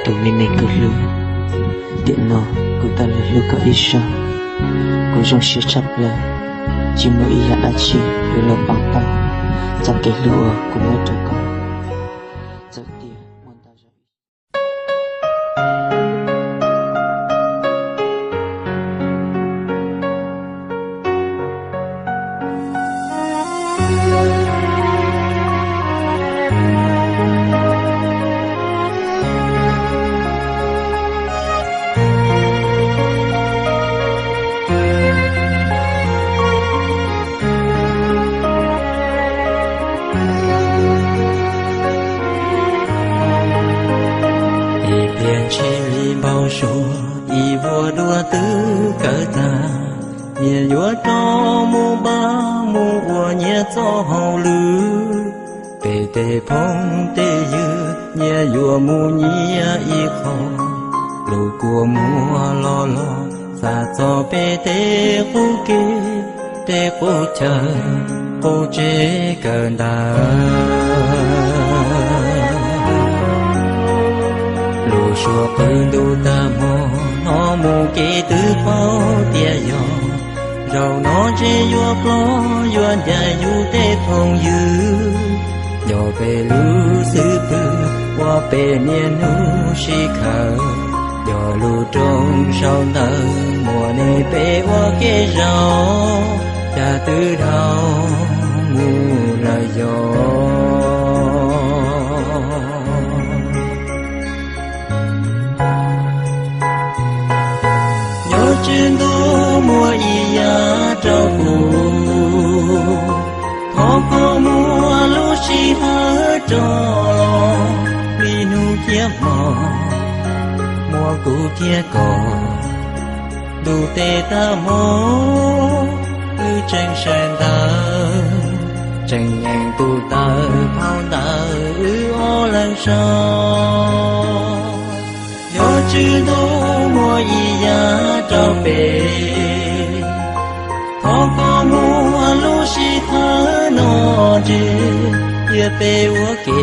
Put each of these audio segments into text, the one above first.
Tus me me kuv hlub, tiam no kuv tau los hlub koj ib zaug. Kuv zoo siab tshaj plaws, tsis muaj ib yam dab tsi yuav los pav tau txoj kev hlub uas kuv muab rau koj. Txawm tias muaj ntau zaus Ib pliag ntshis li npau suav, ib vuag dua twb kawg tag. Nyias yuav rov mus npaj mus ua nyias txoj hauj lwm. Peb tej phooj tej ywg nyias yuav mus nyias ib qho. Lub kua muag los los xa txog peb tej qub kev, tej qub chaw, qub tsev kawg ntawd. Lub suab qw ntuj tag hmo, hnov mus kev twb paub tias yog. Zaum no ntshe yuav plob yuav ncaim yus tej phooj ywg, yog peb lub xub pwg uas peb niaj hnub sib khaws. Yog lub rooj sau ntawv muaj nej peb ua ke zaum, cas twb dhau mus lawm yog. Nyob tswv ntuj muaj ib yam rau kuv, thov koj muab lub sij hawm rov los, li hnub thiab hmo muaj kuv thiab koj. Ntuj teb tag hmo, wb tseem sawv ntawd, tseem nyeem tus taw phau ntawv wb ob leeg sau. Nyob tswv ntuj muaj ib yam rau peb, thov koj muab lub sij hawm no ntswj, cia peb ua ke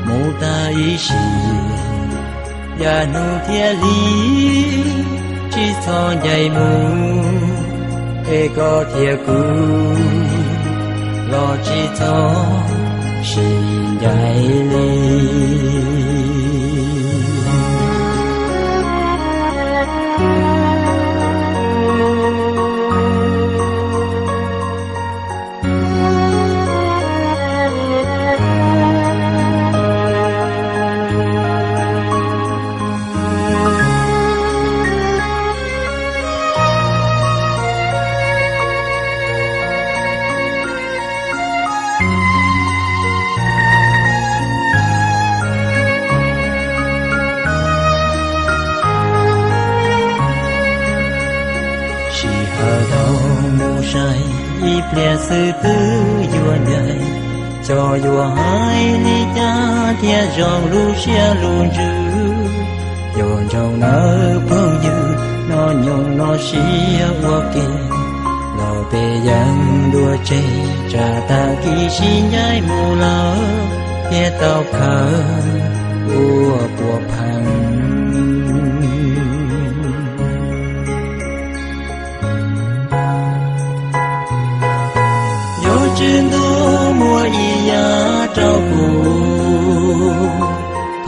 mus tas ib sim. Yav hnub thiab hli tsis txhob ncaim mus, es koj thiab kuv los tsis txhob sib ncaim li. Sij hawm dhau mus sai, ib pliag xwb twb yuav ncaim. Xyov yuav hais li cas thiaj zoo lub siab lub ntsws. Yuav ntsoov nawb phooj ywg, hnub nyoog no sib ua ke, los peb yeej dua tseg, tsam tag kis sib ncaim mus lawm, thiaj tau khaws ua puas pheej. Nyob tswv ntuj muaj ib yam rau kuv,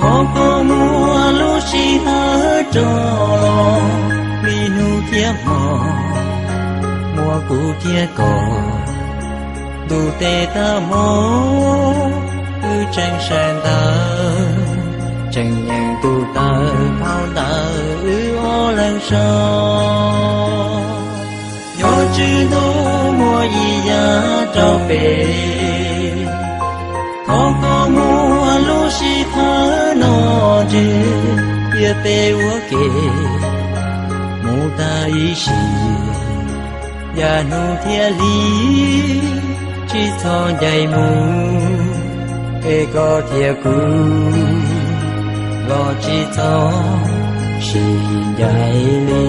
thov koj muab lub sij hawm rov los, li hnub thiab hmo muaj kuv thiab koj. Ntuj teb tag hmo, wb tseem sawv ntawd, tseem nyeem tus taw phau ntawv wb ob leeg sau. Nyob tswv ntuj muaj ib yam rau peb, thov koj muab lub sij hawm no ntswj, cia peb ua ke mus tas ib sim. Yav hnub thiab hli tsis txhob ncaim mus, es koj thiab kuv los tsis txhob sib ncaim li.